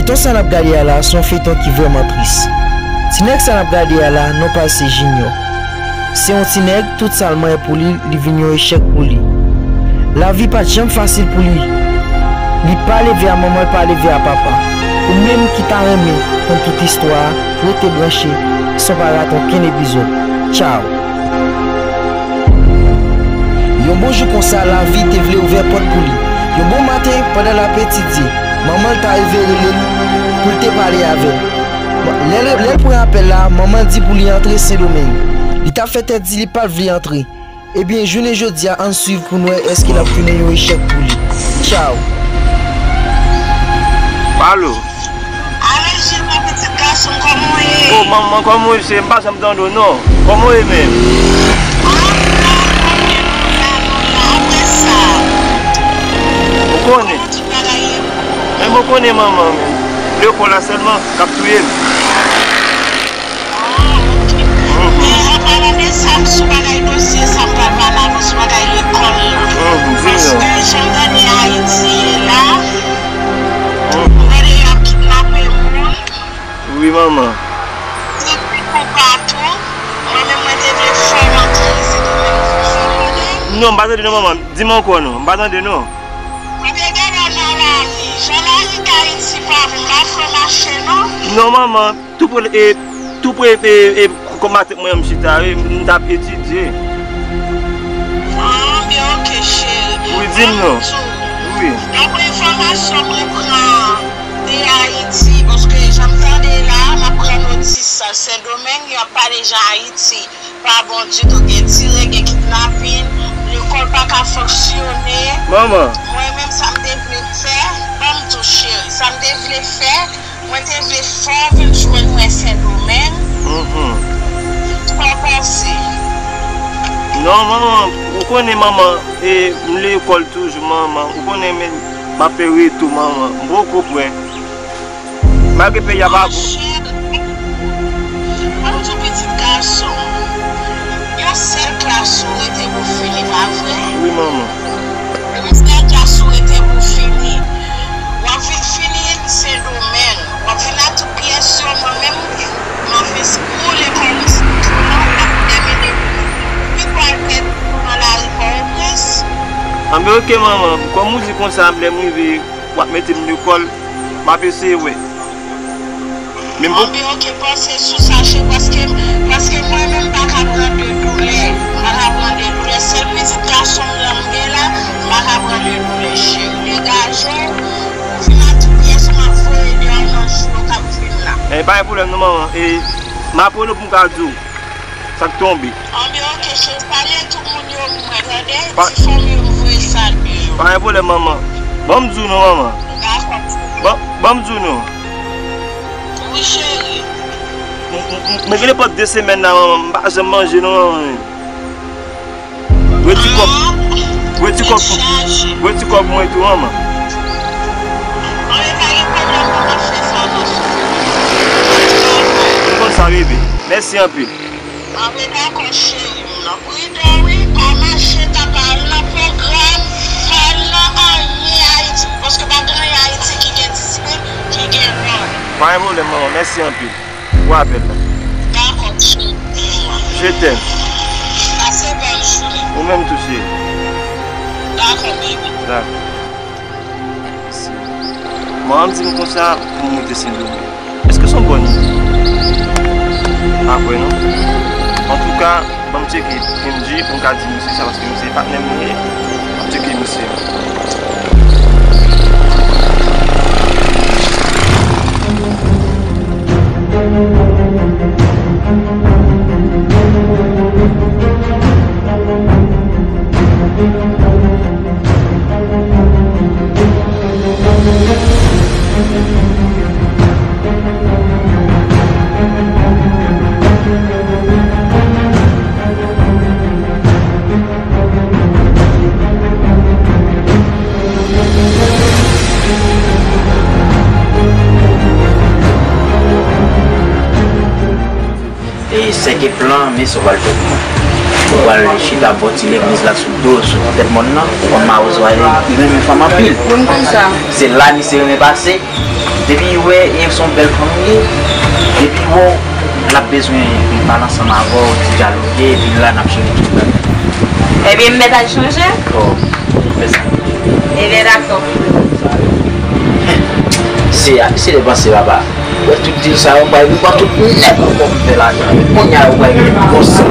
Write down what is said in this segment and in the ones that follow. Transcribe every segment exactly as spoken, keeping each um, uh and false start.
Feyton sa n ap gade a la se yon feyton ki vrèman tris. Ti nèg sa n ap gade a la, non pa l se Junior. Se yon ti nèg, tout sa l manyen pou li, li vin yon echèk pou li. Lavi pa t janm fasil pou li. Li pa leve a manman, li pa leve a papa. Ou menm ki ta renmen konn tout istwa a, rete branche, san w pa rate okenn epizòd. Tchao! Yon bon jou konsa, Lavi te vle ouvè pòt pou li. Yon bon maten, pandan l ap etidye, manman l ta rive rele l pou l te pale avè l. Lè l, lè l pran apèl la, manman l di pou li antre Sendomeng. Li t ap fè tèt di li pa t vle antre. Ebyen, jounen jodi a, ann swiv pou n wè èske l ap tounen yon echèk pou li. Tchao! Alo! Alo, Junior, pitit gason, kòman w ye? O, manman, kòman w ye? M pa janm tande w, non. Kòman w ye menm? Ah, m la, m la, m la, m la, apre sa. Ou konnen. Tout bagay ye bon. Men ou konnen manman, men. Lekòl la sèlman k ap touye m. Ah, ok. Mhm. Men, an palan de sa, sou bagay dosye sa, m pral pale avè w sou bagay lekòl la. Mhm, di m non. Paske, jan m tande Ayiti ye la, mhm, m tande y ap kidnape moun. Wi, manman. Epi toupatou, mwen menm mwen te vle fòmatè isit, mwen menm pou fòmatè. Non, m pa tande non, manman. Di m ankò non. M pa tande non. Mwen te gentan nan lari. Jan lari Ayiti pa bon, m pa fè mache non. Non, manman. Tou pre, e, tou pre, e, e, kòm maten mwen an m chita, e, m t ap etidye. Ah, men ok, cheri. Wi, di m non. Wi. Daprè enfòmasyon mwen pran de Ayiti, paske jan m tande la, m ap pran notis sa, Sendomeng, y ap pale jan Ayiti pa bon ditou, gen tire, gen kidnapin, lekòl pa ka fonksyone. Manman. Mwen menm, sa m te vle fè, ban m di w, cheri, sa m te vle fè, mwen te vle fè w vin jwenn mwen Sendomeng. Mhm. Sa w panse? Non, manman, ou konnen manman, e, m lekòl toujou, manman. Ou konnen men, m ap fè retou, manman. M poko prè. Malgre peyi a pa bon. Monchè, ban m di w, pitit gason, yon sèl klas ou rete pou fini, pa vre? Wi, manman. Yon sèl klas ou rete pou fini. W ap vin fini Sendomeng. W ap vin ak tout pyès yo, mwen menm, m ap enskri w lekòl isit tou, w ap tèmine. Ou vin pral pèdi nan lari Pòtoprens. Anben, ok, manman. Kòm ou di konsa, lè m rive, w ap mete m lekòl, m ap eseye wè. Men bon. Anben, ok, panse sou sa, cheri, paske, paske mwen menm, m pa ka pran de doulè. M pa ka pran de doulè. Sèl pitit gason m nan m gen la, m pa ka pran de doulè, cheri. Degaje w, ou vin ak tout pyès ou, m ap voye deyò nan jou yo k ap vin la. E, pa gen pwoblèm non, manman. E, m ap rele w pou m ka di w sa k tonbe. Anben, ok, cheri, pale tout moun yo pou mwen, tande? Di fanmi yo m voye salye yo. Pa gen pwoblèm, manman. Ban m di w non, manman. Dakò. Ban, ban m di w non. Wi, cheri. M, m, m, mwen gen nenpòt de semèn la, manman. M pa janm manje non, manman. Reti kòb. Ah, reti kòb pou, chaje. Reti kòb mwen tou, manman. Anben, pa gen pwoblèm, mwen ap fè sa nan sou. M konn sa, bebe. Mèsi anpil. Anben, dakò, cheri m nan. Pridan, wi, pa mache, ta pa al nan pwogram, pa al nan anyen Ayiti, paske pa gen anyen Ayiti ki gen disip, ki gen lòd. Pa gen pwoblèm, manman. Mèsi anpil pou apèl la. Dakò, cheri. Je t'aime. Pase bèl jounen. Ou menm tou, cheri. Dakò, baby. Dakò. Manman m di m konsa pou m moute Sendomeng. Èske se yon bòn ide? M pa kwè non. Antouka, ban m tcheke Kenji pou m ka di misye sa, paske misye patnè m li ye. Ban m tcheke misye. E sèke plan, men sa w pral fè pou mwen. Ou pral chita bò ti legliz la sou do, sou tèt mòn nan, kòm mawozo a, li renmen fanm anpil. Wi, m konn sa. Se la misye renmen pase. Depi l wè e se yon bèl fanm li ye, depi l wè w, l ap bezwen vin pale ansanm avè w, ti dyaloge, epi la n ap chire tout bagay. Ebyen, m mèt al chanje? Oh, fè sa. Ebyen, dakò. Se, se depanse, papa. Wè tout dil sa yo, bay nou pran tout nèt ankò pou fè lajan. Kounye a, yo bay nou konsa.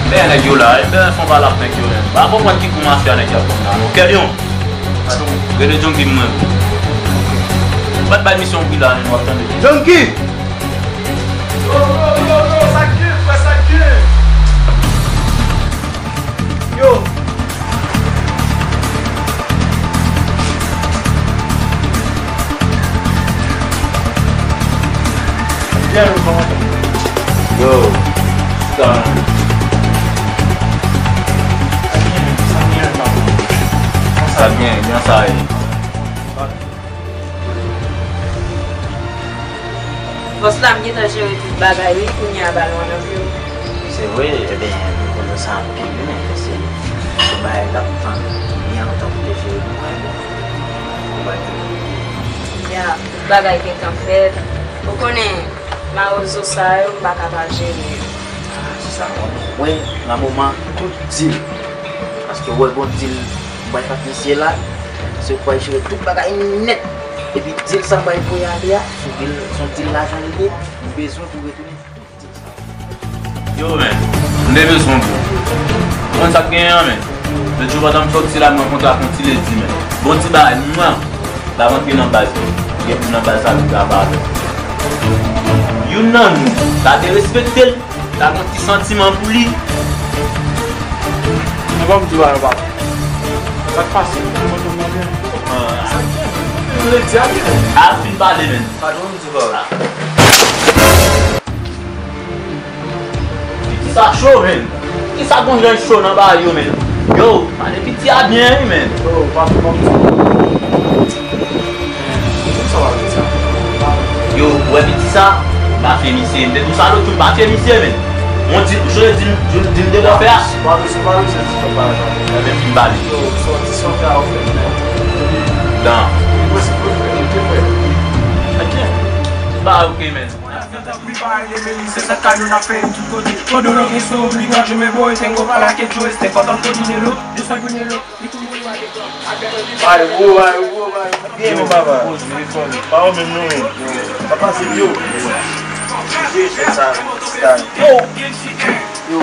Dèyè nèg yo la, e byen fon pa la nèg yo menm. Pa konprann ki kou mafya nèg y ap konn la non. Kèdyon. Rele Junkie mwen. Bat bay misyon pri la menm, w ap tande. Junkie! Yo, yo, yo, yo, sa k gen, frè, sa k gen? Yo. Byen, nou kòman? Yo. Sa. Sa byen, byen sa ye. Bòs la, m gentan jere tout bagay, wi, kounye a balon an nan pye w. Se vre, ebyen, m kontan sa anpil, wi, men se, se bagay k ap pran byen lontan pou te jere pou mwen, bon. Ou pa di. Ya, tout bagay gentan fèt. Ou konnen, mawozo sa yo, m pa ka pa jere yo. Ah, se sa, mwen, mwen, nan moman, tout dil. Paske, wè, gon dil, m bay ak misye la, se pou al jere tout bagay nèt. Epi dil sa m pral voye ale a, se dil, se yon dil lajan li ye, m bezwen pou retounen tout dil sa. Yo, men, m te bezwen w. Ou konn sa k genyen an, men? Lòt jou pandan m sòti la, m rankontre ak yon ti ledi, men. Bon ti bagay, mwen, l ap rantre nan baz li. Gen moun nan baz la ki travay avè l. Youn nan nou, ta derespekte l. Ta gon ti santiman pou li. Mwen ban m di w bagay, papa. Sa k pase? Mwen kontan mande. Sa k gen? Mwen vle di a li menm. A fin pale, menm. Sa k di w bagay? Piti sa cho, menm. Piti sa gon jan cho nan bagay yo, menm. Yo, pale piti a byen, wi, menm. Yo, papa, ban m di w. Yo, ou wè piti sa? M pa fè misye. M te di w sa lòt jou, m pa fè misye, men. Mwen di, jodi, di, di, di m te bò fè a. Pa misye, pa misye, di fè pa jan. Mwen menm fin pale. Yo, sòti san fè a ou fè, men. Dan. Mwen se pou fè, mwen te fè. Ok. Ba, ok, men. Se sa k ka nou n ap fè tout kote. Kodoro gen sou obligan, je me boy, tengo para que yo esté contando dinero, yo soy dinero. Ay, wo, ay, wo, ay. Byen, men papa. Pa ou menm, non, men. Papa, se yo. Byen, se sa. Yo. Yo.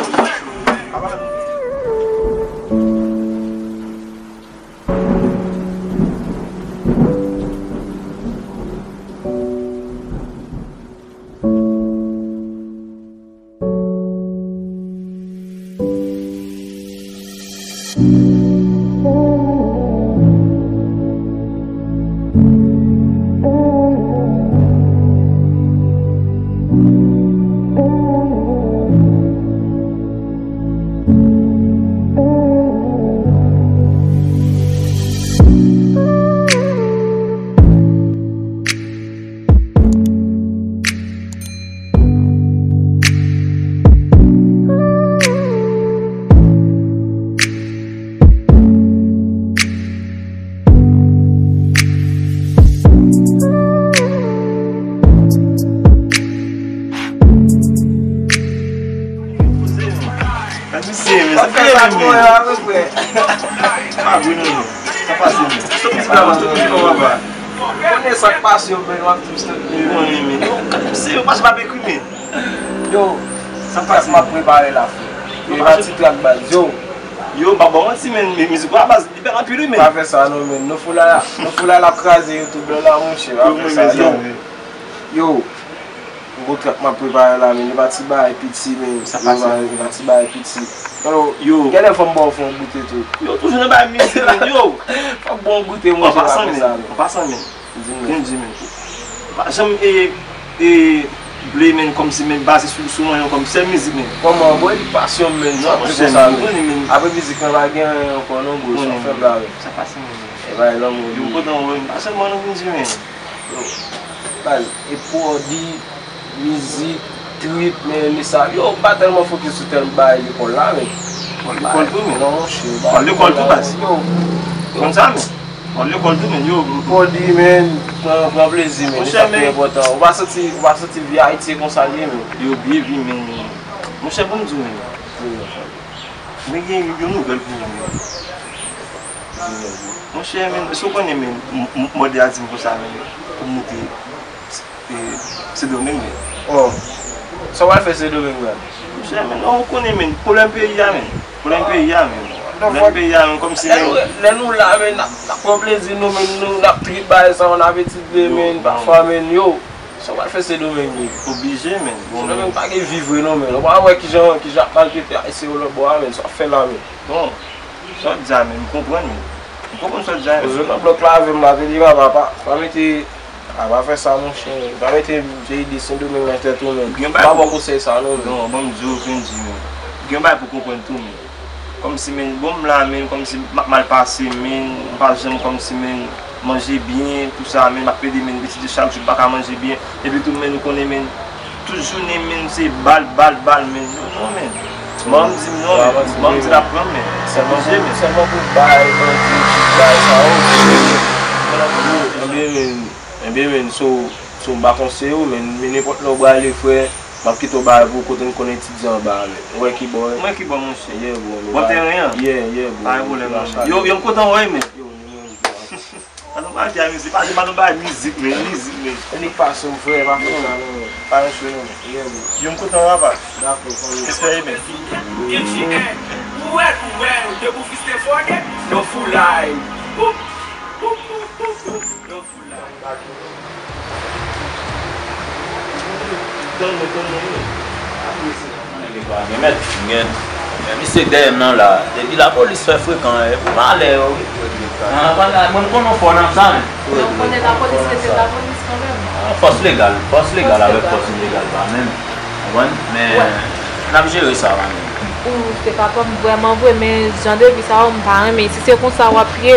Misye, men, sa fè sa pou mwen, apre. Pa vre, non, non. Sa pase, men. Stop mizik la, man. Stop mizik la, papa. Konnen sa k pase yo, men, w ap di stop mizik. Ou konnen, men. Yo, misye, yo pase pa ekri, men. Yo, sa pase, m ap prepare la, frè. Yo, pa ti trak baz, yo. Yo, pa bon, manti, men, men mizik la, baz, li bèl anpil, wi, men. Pa fè sa, non, men. Nou foulay la, nou foulay la ap kraze YouTube la, la, monchè. Pa fè sa, non. Yo. Yon gwo trak m ap prepare la, men, li pa ti bagay piti, men. Sa pase, men. Li pa ti bagay piti. Yo. Genlè fò m ba w fè yon goute tou. Yo, toujou nan bagay mizik, men, yo. Fò m ba w goute, monchè, pa fè sa, men. An pasan, men. An pasan, men. Di m, men. Di m, men. Pa janm, e, e, vle, men, kòmsi, men, baze sou, sou mwen, kòmsi sèl mizik, men. Kòman, bro, li pasyon, men, sa ap fè sa, men. Apre mizik lan, pa gen anyen ankò, non, bro, sa fè m la, men. Sa pase, men. E bagay lanmou. Yo, kontan, men, pa sèlman nou vin di, men. Yo, baz, e pwodi, mizik, trip, men li sa. Yo, m pa tèlman fokis sou tèl bagay lekòl la, men. Lekòl tou, men. Non, monchè, lekòl tou, baz. Yo. Konn sa, men. Lekòl tou, men. Yo. Pwodi, men, pran, pran plezi, men. Monchè, men. Ou pa santi, ou pa santi vi Ayiti e konsa li ye, men. Yo, byen vi, men. Monchè, pou m di w, men. Men gen yon nouvèl pou ou, men. Monchè, men, èske w konnen, men, m, m, mòde a di m konsa, men, pou m moute, e, Sendomeng, men. Oh. Sa w al fè Sendomeng, men? Monchè, men, non, ou konnen, men, pwoblèm peyi a, men. Pwoblèm peyi a, men. Pwoblèm peyi a, men, kòmsi, men. Lè nou, lè nou la, men, n ap, n ap pran plezi nou, men, nou, n ap trip bagay sa, n ap etidye, men, pafwa, men, yo. Sa w al fè Sendomeng, men? Oblije, men. Sendomeng pa gen vi vre, non, men. Ou pa wè kijan, kijan ap maltrete Ayisyen yo lòtbò a, men. Sa w ap fè la, men? Bon, sa w di a, men, m konprann, men. M konprann sa w di a, men. Ozwen nan blòk la avè m la, te di papa, pa, pa mete, a, pa fè sa, monchè. Pa mete vye ide Sendomeng nan tèt ou, men. M pa ba w konsèy sa, non, men. Non, ban m di w, fè m di, men. Gen bagay pou w konprann tou, men. Kòmsi, men, bon, m la, men, kòmsi m ap mal pase, men, m pa janm, kòmsi, men, manje byen, tou sa, men, m ap pede, men, etidye chak jou, m pa ka manje byen. Epi tou, men, ou konnen, men, tout jounen, men, se bal, bal, bal, men. Non, men. Manman m di m non, men. Manman m di l ap pran m, men. Se oblije, men. Sèlman pou bay bandi, tout bagay sa yo. Enben, men, enben, men, so, so, m pa konseye w, men, men nenpòt lè w prale, frè, m ap kite w bagay pou w kote n konn etidye anba a, men. Ou wè ki bò, wi. Mwen ki bò, monchè. Yeah, bro, men. Bò teren an. Yeah, yeah, bro. Pa gen pwoblèm, non. Yo, yo, m kontan wè w, men. Yo, men, men, men. Ann nou pale de mizik, pale de, ann nou pale mizik, men, mizik, men. Nik pa sou frè, pa fè sa, non, non. Pa yon sou, non. Yeah, bro. Yo, m kontan, papa. Dakò, konn. Respè, men. M G N, ou wè, ou wè, debout fils de forget, non foulay. Pou, pou, pou, pou, pou, non foulay. Tann mwen, tann mwen, wi. Apre se. Nèg yo pa gen mèt, gen. Men misye k dèyè m nan la, depi lapolis fè frekan, e pou malè yo, wi. An, pa la, mwen, m konnen w fò nan sa, men. Donk, konnen lapolis rete lapolis kanmenm. Ah, fòs legal, fòs legal avèk fòs ilegal pa menm. Konprann? Men, n ap jere sa, man. Ou se papa m vrèman vre, men jan de vi sa yo, m pa renmen. Si se konsa w ap ye,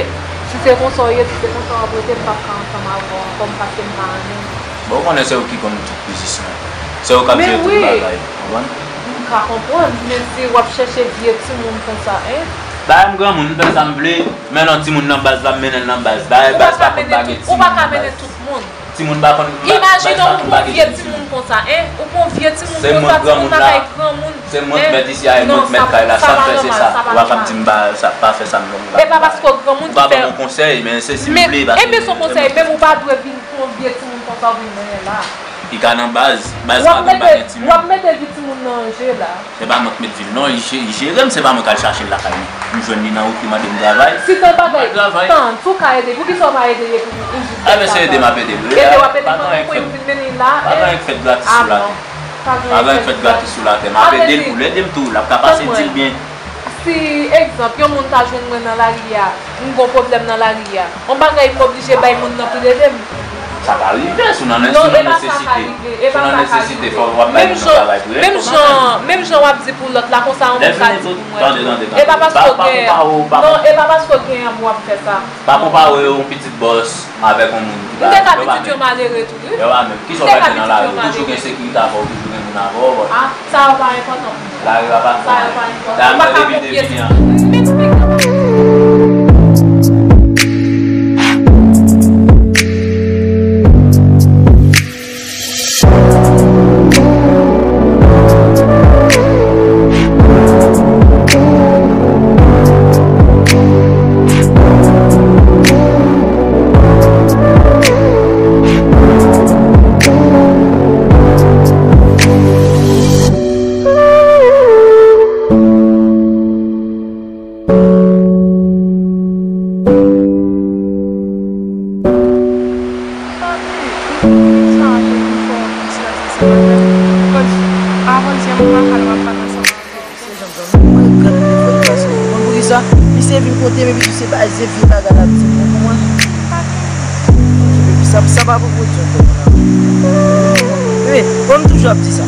si se konsa w ye, si se konsa w ap rete, m p ap ka ansanm avè w ankò, m, paske m pa renmen. Bon, ou konnen se ou ki konn tout biznis mwen. Se ou k ap jere tout bagay, konprann? M ka konprann, men si w ap chèche vye timoun konsa, en? Ba m granmoun, m fè sa m vle, men non timoun nan baz la, m mennen l nan baz. Ba, baz pa konn pa gen timoun nan baz. Ou pa ka mennen tout moun. Timoun pa konn, baz pa konn pa gen timoun. Imajine w pran vye timoun konsa, en? Ou pran vye timoun konsa, timoun nan kay granmoun. Se mwen k mèt isi a, e mwen k mèt kay la, sa m fè se sa. Ou pa ka di m pa, sa, pa fè sa m vle. E pa paske w granmoun ki fè. Ou pa ban m yon konsèy, men se si m vle, paske. Enben se yon konsèy, men ou pa dwe vin pran vye timoun konsa w vin mennen la. Li ka nan baz, baz pa konn pa gen timoun. W ap mete vi timoun nan an je la. Se pa mwen k met vi l non, li je-, li jere m, se pa mwen k al chache l lakay li. M jwenn li nan wout, li mande m travay. Si se yon bagay, tann, si w ka ede, poukisa w pa ede l epi ou jis bay travay? Enben se ede m ap ede l wi. Ede w ap ede l pou l vin mennen l la. Pa gen anyen k fèt gratis sou latè. Pa gen anyen k fèt gratis sou latè. M ap ede l pou l ede m tou, l ap ka pase di l byen. Si, egzanp, yon moun ta jwenn mwen nan lari a, m gon pwoblèm nan lari a, yon bagay m oblije bay moun nan pou l ede m. Sa ka rive, si w nan, si w nan nesesite, si w nan nesesite, fò w ap bay moun nan travay pou l ede w. Menm jan, menm jan w ap di pou lòt la, konsa yon moun ka di pou mwen tou. E pa paske w gen, non, e pa paske w gen yon w ap fè sa. Pa konpare yon pitit bòs avèk yon moun ki pa, yo pa menm. Yo pa menm. Kisa w pral fè nan lari? Ou toujou gen sekirite avè w, ou toujou gen moun avè w. Ah, sa yo pa enpòtan pou mwen. Lari a pa enpòtan. Sa yo pa enpòtan. Ou pa ka konfye. Mwen pa ka, mwen pa ka ansanm avè w. Se jan m zanmi mwen, gran li vin fè l pase. Ou konn poukisa? Misye vin kote m epi tou se bay, se vye bagay l ap di m pou mwen. Epi sa, sa pa pou pwodui ankò, mon amour. Bebe, kòm m toujou ap di sa,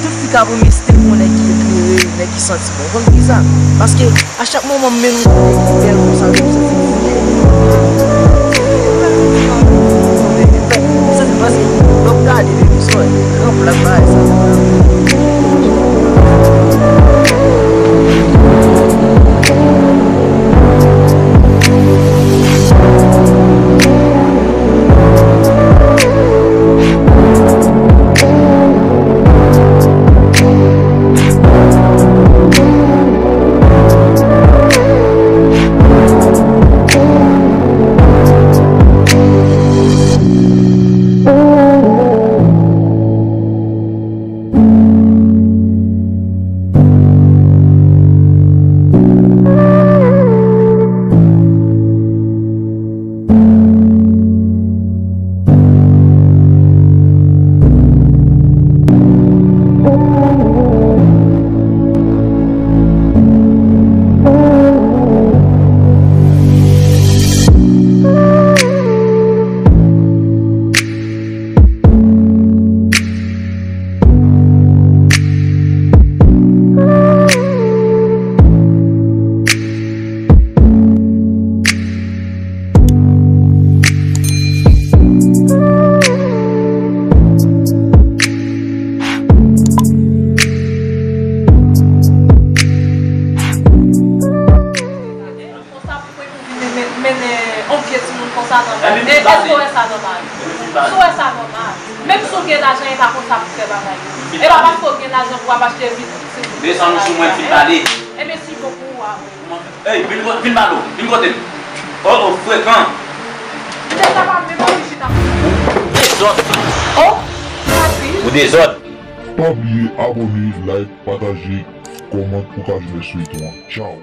tout fi ka premye step pou nèg ki eklere, nèg ki santi bon. Ou konn poukisa? Paske a chak moman m menm yon kote ki bèl konsa, m santi m fouye. Sa se paske lè w gade, bebe, se yon gran plak bagay sa. Konsa pou kwen pou vin men- mennen yon vye timoun konsa nan bal. E èske w wè sa nòmal? Si w wè sa nòmal? Menm si w gen lajan, e pa konsa pou fè bagay yo. E pa paske w gen lajan pou w ap achte vit timoun. Desann ou sou mwen, fin pale. Ebyen, si bon pou ou a, wi. Ey, vin ko- vin pale w, vin kote m. Oh, oh, frekan. Ou deja pa menm anvi chita. Ou dezòd. Oh, Patrice. Ou dezòd. Pa bliye abòne, like, pataje, kòmante pou ka jwenn swit ou an. Tchao.